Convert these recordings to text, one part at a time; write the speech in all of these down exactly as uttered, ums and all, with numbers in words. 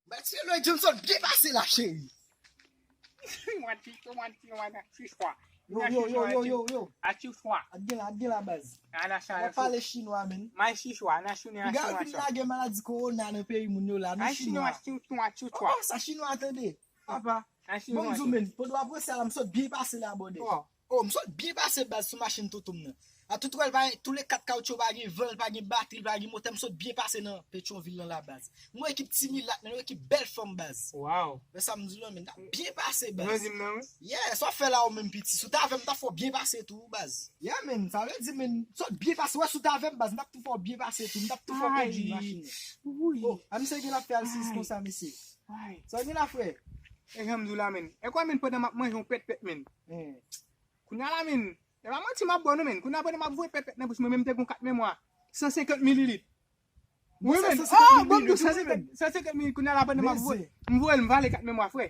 Bati Loy Johnson byen pase la, cheri. Mwen ti, mwen ti, mwen ti chwa. Yo, yo, yo, yo, yo, yo. A ti chwa. At gen la, at gen la, baz. Ana sa. W ap pale chinwa, men. May si chwa, ana chinwa. Piga yo fin lage maladi kowona nan peyi moun yo la, nou chinwa. Ay chinwa, chinwa, chinwa. Oh, sa chinwa tande. Papa. Ay chinwa. Bon, m di w, men, pandan w ap ranse la, m sot byen pase la, bòdè. Oh, m sot byen pase, baz, sou machin toutou m nan. A tout wè, l pa, tou le kat kawotchou pa gen van, l pa gen batri, l pa gen motè, m sot byen pase nan Petyonvil lan la, baz. M wè ekip Ti Milat, men, yon ekip bèl fanm, baz. Wow. Men sa m di w lan, men, n ap byen pase, baz. Mwen di m nan, wi. Yeah, sa w fè la ou menm piti. Si w t avè m, m t ap fè w byen pase tou, baz. Yeah, men, sa vle di, men, sot byen pase. Wè, si w t avè m, baz, m t ap tou fè w byen pase tou. M t ap tou fè w kondui machin nan. Oh, a misye gen l ap fè al sis konsa, mesye. Sa w gen la, frè? E jan m di w la, men. E kwa, men, pandan m ap manje yon pèt pèt, men. Kounye a la, men, e pa manti m ap ba w non, men. Kounye a pandan m ap voye pèt pèt nan bouch mwen, men m te gon kat memwa san senkant mililit. Wi, men. Oh, bon, m di w san senkant, san senkant mililit. Kounye a la pandan m ap voye, m voye l, m vale kat memwa, frè.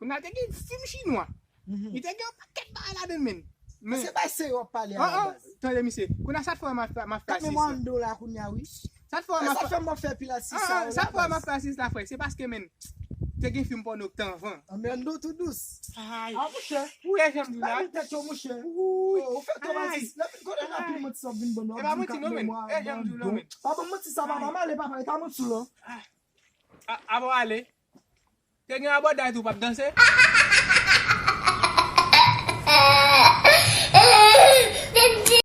Kounye a te gen fim chinwa. Li te gen yon pakèt bagay ladan l, men. Men se bay serye w ap pale a la baz. Tande, misye. Kounye a sa t fè m ap fè, m ap fè asis la. Kat memwa anndan w la kounye a, wi. Sa t fè m ap fè, sa t fè m ap fè asis la, frè. Se paske, men, te gen fim pòno k t anvan. Anmèdo tou dous. Ay. A, monchè. Wi, e jan m di w la. Bay moun tèt yo, monchè. Wi. Ou fè twòp asis. Lè vin konnen anpil manti sa w ap vin ban nou. E pa manti non, men. E jan m di w la, men. Pa ban manti sa, papa. M ale, papa. E pa manti w la. Avan w ale. Te gen abòday tou, p ap danse.